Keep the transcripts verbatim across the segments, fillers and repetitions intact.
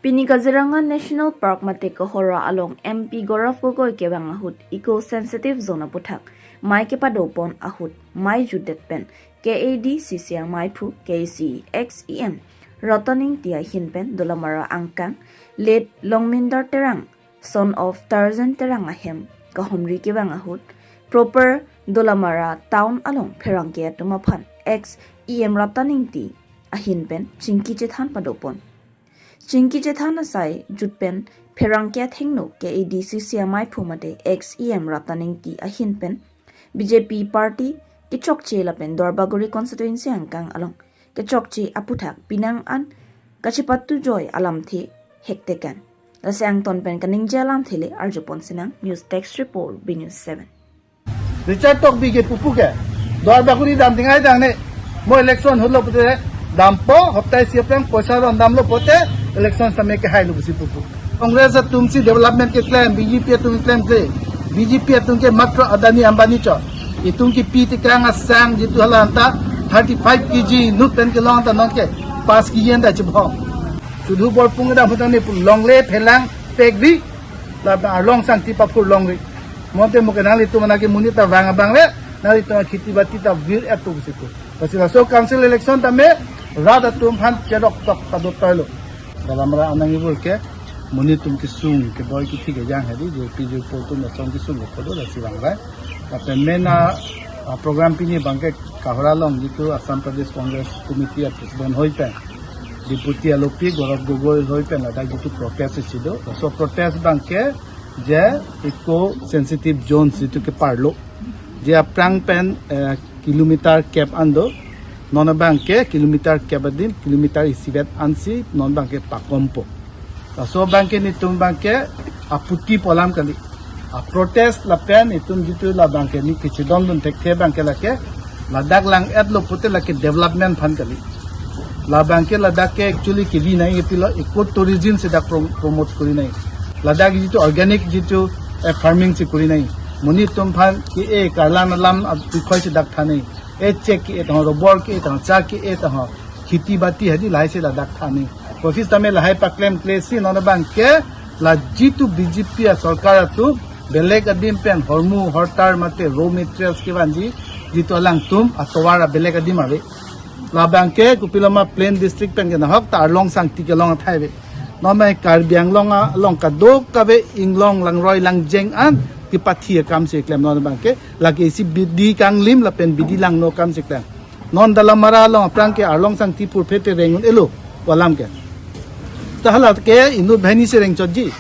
Pini Kaziranga National Park mate Kohora along M P Gaurav Gogoi kevang ahut eco sensitive zone aputhak mei kepadopon ahut mei jutdet pen K A D C C ameiphu K A C ex E M Ratan Engti ahin pen Dolamara angkang late Longminder Terang, son of Tarzan Terang ahem kahumri kevang ahut proper Dolamara town along pherangke atum aphan ex E M Ratan Engti ahin pen chingki chethan padopon. Chingki chethan asai jut pen pherangke athengno K A D C C ameiphu mate ex E M Ratan Engti ahin pen B J P party kechokche lapen Duarbagori constituency angkang along kechokche aputhak pinang an kachepatu joi alamthe hektekan. Lasi angton pen kaningje alamthe le arjupon sinang. News Desk Report, B News seven. Richard Tokbi ke pupu ke Duarbagori dam dingai dang ne, mo election holo pute dampo, hoptai siapang poisa ron damlo pute election tame kehailo pusi pupu. Congress atum si development keklem, B J P atum keklem kle, B J P atum ke matro Adani Ambani cho. Itum kipi tekang asang jitu halanta thirty five K G nut pen kelong ta non ke pas K G anda chibhong. Sudhu Borpung dam hutang ne pu longle phelang pekri, la arlong sangti paphur longri. Mote mo ke nanglitum anake monit ta vang abang le, nanglitum kheti bati ta vir etu situ. Pasi laso council election tame rat atum aphan cherok tok ta dot toilo. Dalamra anang ibur ke monit atum kesung ke boy kithi kejang hedi, je pi je po atum asong kesung ke podo lasi vangrai. Lapen main a, a program pini abang ke Kohora along jitu Assam Pradesh Congress Committee a president hoi pen, Deputy alopi Gaurav Gogoi hoi pen ladak jitu protest isi do. So protest abang ke je eco sensitive zones jitu ke parlo. Je aphrang pen, eh, kilometer kep an do. Non abang ke kilometer kep adim, kilometer isivet ansi non abang ke pakompo. Laso abang ke netum abang ke aputi pu alam kali. A protest lapen itum jitu la abang ke ne kachidondun thekthe abang ke lake ladak lang-etlo pute lake development aphan kali. La abang ke ladak ke actually kevi nai, epilo eco tourism si dak prom-, promote kori nai. Ladak jitu organic jitu, eh, farming si kori nai. Monit atum aphan ke-e karlan alam a-, bikhoi si dak than nai. E chek ke-e tang ho, robor ke-e tang ho, cha ke-e tang ho, kheti bati hadi lahai si ladak than nai. Office tame lahai paklem kle si non abang ke la jitu B J P a sorkar atum belek adim pen hormu hortar mate raw materials kevanji jitu alangtum atovar a belek adim ave. La abang ke kopiloma plain district pen ke nahok ta arlong sangti kelong athai ave. Non mai Karbi Anglong along kadokave inglong langroi langjeng an kepathi akam si klem non abang ke lake isi bidi kanglim lapen bidi langno akam si klem. Non Dalamara along aphrang ke arlong sangti purphe te reng un-elo pu alam ke. Ta hala ke inut banghini si rengchotji.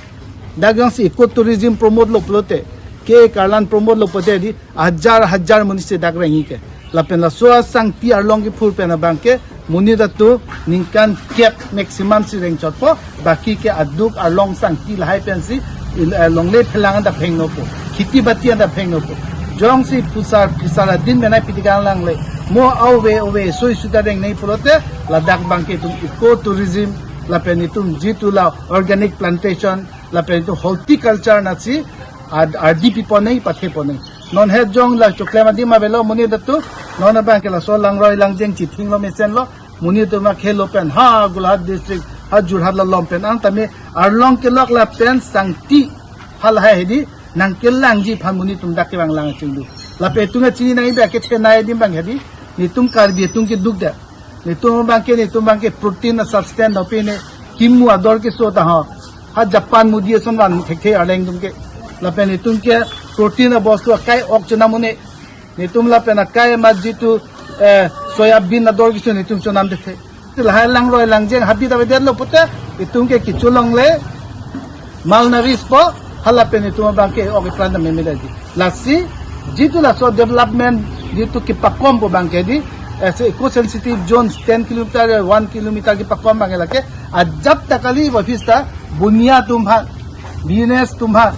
Dak jongsi eco tourism promote lo pulote, ke karlan promote lo pute di hajar hajar monit si dak rengji ke. Lapen laso asangti arlong kephur pen abang ke monit atum ningkan kep maximum si rengchotpo, baki ke aduk arlong sangti lahai pensi il-, eh, longle phelang anda phengnopo, kheti bati anda phengnopo. Jongsi phusar phisar adin menai pitikang langle, mo ave ave soi suta reng nai pulote, ladak abang ke itum eco tourism lapen itum jitu la organic plantation lapen itum horticulture nasi ad-, ardi pipo nai, pathe po nai. Non het jong la choklem adim avelo monit atum, non abang ke laso langroi langjeng chithinglo mesenlo, monit atum akhelo pen ha Golaghat district, ha Jorhat la lom pen ang tame arlong kelok lapen sangti halahai hedi nangkelangji aphan monit atum dak kevang lang chingdu. Lapen itum chini nai ba ke thenai adim abang hedi, netum Karbi atum keduk da. Netum abang ke, netum abang ke protein a substance dopine kimu ador keso ta ho. Ha Japan mudi ason van thekthe arleng atum ke. Lapen netum ke protein abostu akai ok chonam un-e. Netum lapen akai amat jitu, eh, soya bean ador keso netum chonam thekthe. Ti lahai langroi langjeng habit avedetlo pute, itum ke kecholongle, malnourished po, hala pen itum abang ke ok ipran ta memedaji. Lasi, jitu laso development, jitu kepakompo abang ke di, eh, se eco sensitive zones ten kilometer, one kilometer kepakom abang ke lake, ajat ta kali office ta, bunia atum aphan, business atum aphan,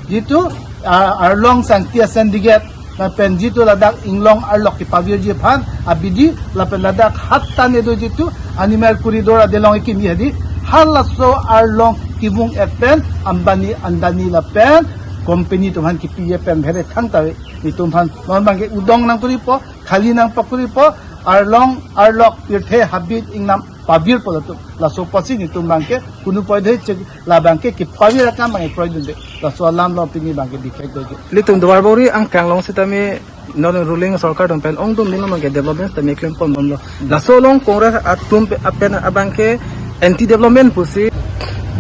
jitu, ah, arlong sangti asen diget, lapen jitu ladak inglong arlok kepavirji aphan abidi, lapen ladak hatta nedo jitu animal corridor adelong ikimi hedi, halaso arlong kevung et pen Ambani Adani lapen company atum aphan kepiji pen bhere thangta ave. Itum aphan non abang ke udong nangkuripo, khali nangpakuripo, arlong arlok pirthe habit ingnam pavir pulo tu. Laso apotsi netum abangke kunu poidhe chek la abangke kepavir akam abangke kroidunde. Laso alam lo pini abangke dikhek doji. Ilitum Duarbagori angkang along sitame non ruling sorkar atum pen ongdung nilo abangke development tame klem pon bomlo. Laso along Congress atum pe-, apen abangke anti development pusi.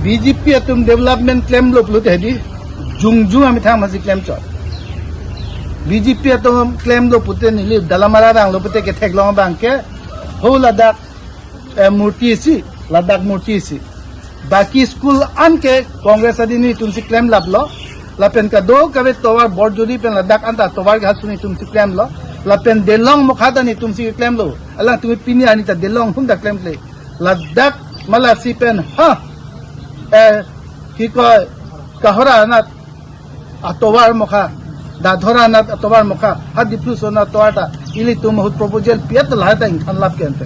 B J P atum development klemlo pulote hedi jongjung amethang masi klemchot. B J P atum klemlo pute neli Dalamara vanglo pute ketheklong abangke ho ladak, eh, murti isi, ladak murti isi. Baki school anke Congress adin netumsi klemlaplo. Lapen kadokave tovar Borjori pen ladak anta tovar kehasuni netumsi klemlo. Lapen Delong Mokha ta netumsi klemlo. Alangtum pini arni ta Delong hum ta klemkle. Ladak Malasi pen ha, eh, kikoi Kahora anat atovar Mokha, Dadhora anat atovar Mokha, ha Dipluso anat atovar ta ilitum ahut proposal pi-et lahai ta ingthanlap ke ante.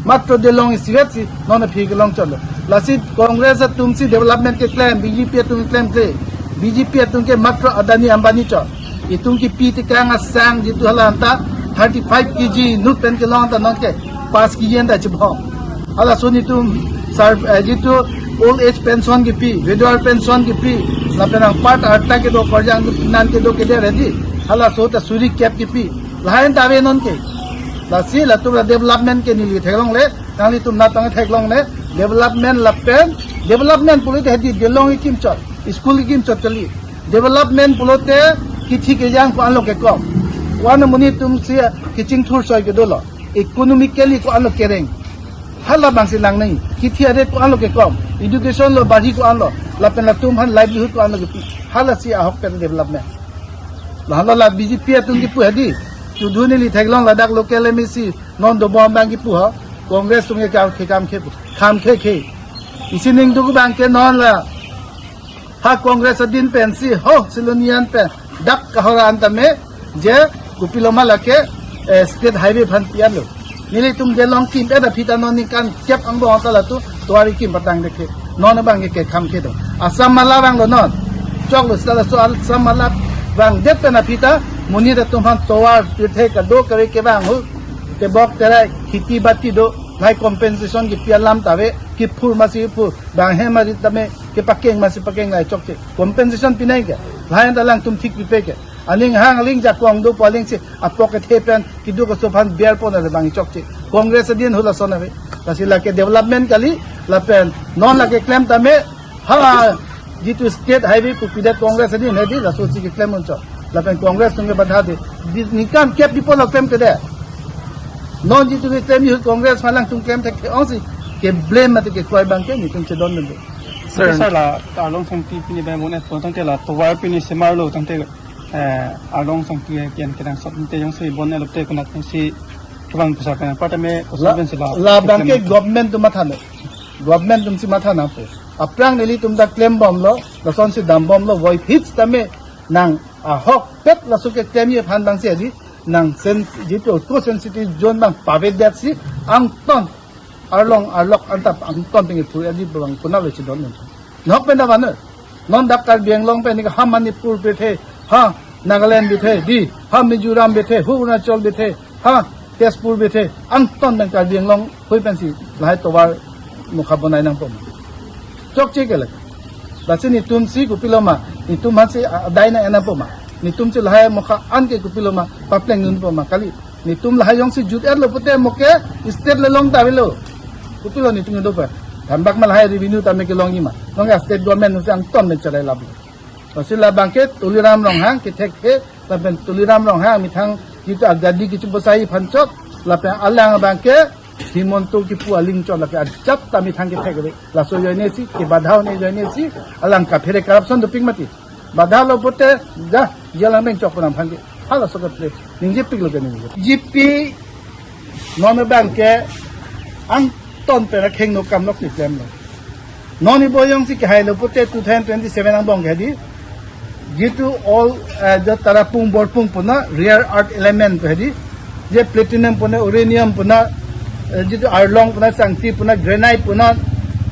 Matro Delong isivet si non aphi kelongchotlo. Lasi Congress atumsi development keklem, B J P atum klemkle. B J P atum ke matro Adani Ambani chot. Itum kipi tekang asang jitu hala anta thirty five K G inut pen kelong ta nonke pas K G anta chibhong. Halaso netum sar, eh, jitu old age pension kipi, widower pension kipi, lapen anpar arta kedo, korjang nan kedo kede ready. Halaso ta suri kep kipi. Lahai anta ave nonke. Lasi latum la development ke neli theklongle, nanglitum natang theklongle, development lapen, development pulote hedi Delong ikimchot, school ikimchot kali. Development pulote kithi kejang ko-anlo kekom. Ko-an amonit atumsi kachingthur soi kedolo. Economically ko-anlo kereng. Hala abangsi lang nai. Kithi adet ko-anlo kekom. Education lo barhi ko-anlo. Lapen latum aphan livelihood ko-anlo kipi. Halasi ahok pen development. Lahenlo la B J P atum kipu hedi. Chudhu neli theklong ladak local M A C non dobom abang kipu ho. Congress atum ke kam khe, kam khe pu. Kam khe khe. Isi ning duk abangke non la ha Congress adin pensi ho Silonijan pen dak Kahora anta me je kopiloma lake, eh, state highway aphan pi-etlo. Nelitum Delong kim-et aphi ta non ningkan kep angbong ta latum tovar ikim patang dekhe. Non abangke kekham khe do. Assam Mala vanglo non. Choklo sita laso Assam Mala vangdet pen aphi ta monit atum aphan tovar pirthe kadokave kevang ahut, tebok terai, kheti bati do, lahai compensation kipi alam ta ave, kiphur masi phur, bang hem arit tame kepakeng masi pakeng lahai chokche. Compensation pinai ke, lahai anta alangtum thik pipe ke. Aning hang aling jakong do pu alingsi apok kethe pen keduk keso aphan biar pon ale bang chokche. Congress adin hula son ave. Lasi lake development kali, lapen non lake klem tame, ha, jitu state highway pu pidet Congress adin hedi, lasosi keklem unchot. Lapen Congress atum ke badha de. Di, ningkan kep di pulo klem kede. Non jitu keklem ahut Congress aphan alangtum klem thek ongsi keblame mate kekroi abangke netum chedondunde. Sir. Sir, la Arlong Sangti pini bai bon-et pon tangte la tovar pini semarlo tangte, eh, Arlong Sangti ke kian kedang sot tangte jongsi bon-etlo te konat si kevang pusar kan. Patame la, constituency la, la abangke keklem government atum matha nang. Government atumsi matha nangpo. Aphrang nelitum ta klem bomlo, lasonsi dam bomlo, voiphit tame nang ahokpet laso keklemji aphan abangsi hedi, nang sen, jitu eco sensitive zone abang pavedetsi angton Arlong Arlok anta angton pen kephur hedi abang konatlo chedon nang. Nok pen ta banner. Non dak Karbi Anglong pen ni ha Manipur bithe, ha Nagaland bithe, di, ha Mizoram bithe, ha Arunachal bithe, ha Tezpur bithe, angton pen Karbi Anglong hui pensi lahai tovar mokha bonai nangpo ma. Chokche ke le. Lasi netumsi kopiloma, netum aphansi adai nang-en nangpo ma. Netumsi lahai mokha anke kopiloma, papleng dunpo ma kali. Netum lahai jongsi jut-etlo pute mo ke state le long ta avelo. Kopilo netum do pa. Thambak ma lahai revenue tame kelongji ma. Nonke state government nungsi angton pen chelai laplo. Lasi la abangke Tuliram Ronghang kethekthe, lapen Tuliram Ronghang methang jitu agadi kichum posai aphan chot, lapen alang abangke Himanta kipu aling chot lake ajat ta methang kethek ave. Laso ajoinesi, kebadha un-e ajoinesi, alang kaphere corruption dopik mati. Badhalo pute, ja, jalang neng chok ponam aphan ke. Halaso kaphere, ningjepiklo ke ningje. G P, non abangke, angton pen akhengno kamlok si klemlo. Non ibo jongsi kehailo pute two thousand twenty-seven angbong ke di. Jitu all, eh, jo Tarapung Borpung puna rare earth element pu hedi. Je platinum puna, uranium puna, eh, jitu Arlong puna, Sangti puna, granite puna,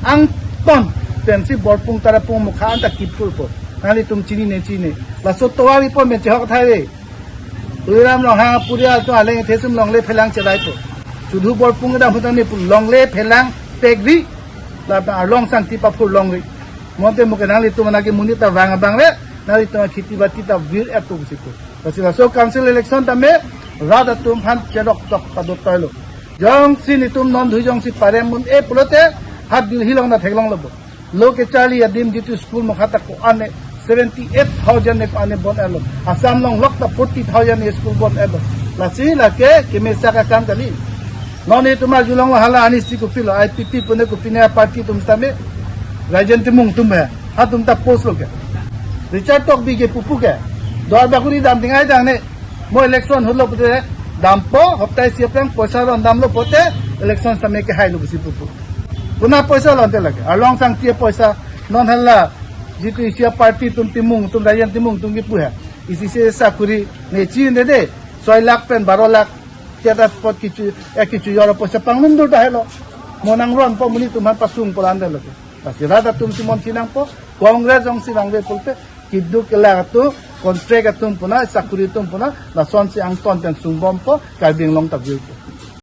angton pensi Borpung Tarapung mokha anta kiphurpo. Nanglitum chinine chinine. Laso tovar ipo me chehok thai re. Tuliram Ronghang aporial atum aleng thesum longle phelang chelaipo. Chudhu Borpung kedam ahut tangte pu longle phelang Pegri, lapen arlong sangti paphur longri. Mo ante mo ke nanglitum anake monit ta vang abang re, nanglitum akheti bati ta vir-et tu situ. Lasi laso council election tame, rat atum aphan cherok tok padot toilo. Jongsi netum non dui jongsi parem un-e pulote, hat Delhi along ta theklonglo bo. Lo kecharli adim jitu school mokha ta ko-an ne seventy eight thousand ne ko-an ne bon etlo. Assam along lok ta forty thousand ne school bon etlo. Lasi lake kemesa akam kali. Non netum arjulong hala arnisi kopilo, I P P pu ne kopine party atum tame. Rajen Timung atum he. Hatum ta post lo ke. Richard Tokbi ke pupu ke. Duarbagori dam ting ai dang ne. Mo election holo pute dampo, hopta isi aphrang poisa ron damlo pote, election tame kehai lo pusi pupu. Puna poisa lonte lake. Arlong sangti poisa, non hala, jitu isi aparty atum Timung atum, Rajen Timung atum kipu he. Isi isi sakuri, ne chi ne de, soi lakh pen baro lakh, tiada pot kichu, eh kichu yoro poisa pangnum dur dah lo. Mo nangronpo monit atum aphan pasung polan de lake. Lasi rat atum si mon chinangpo, Congress jongsi vangve pulote, keduk kelak atum, contract atum puna, sakuri atum puna, lasonsi angton pen sungbompo, Karbi Anglong ta virpo.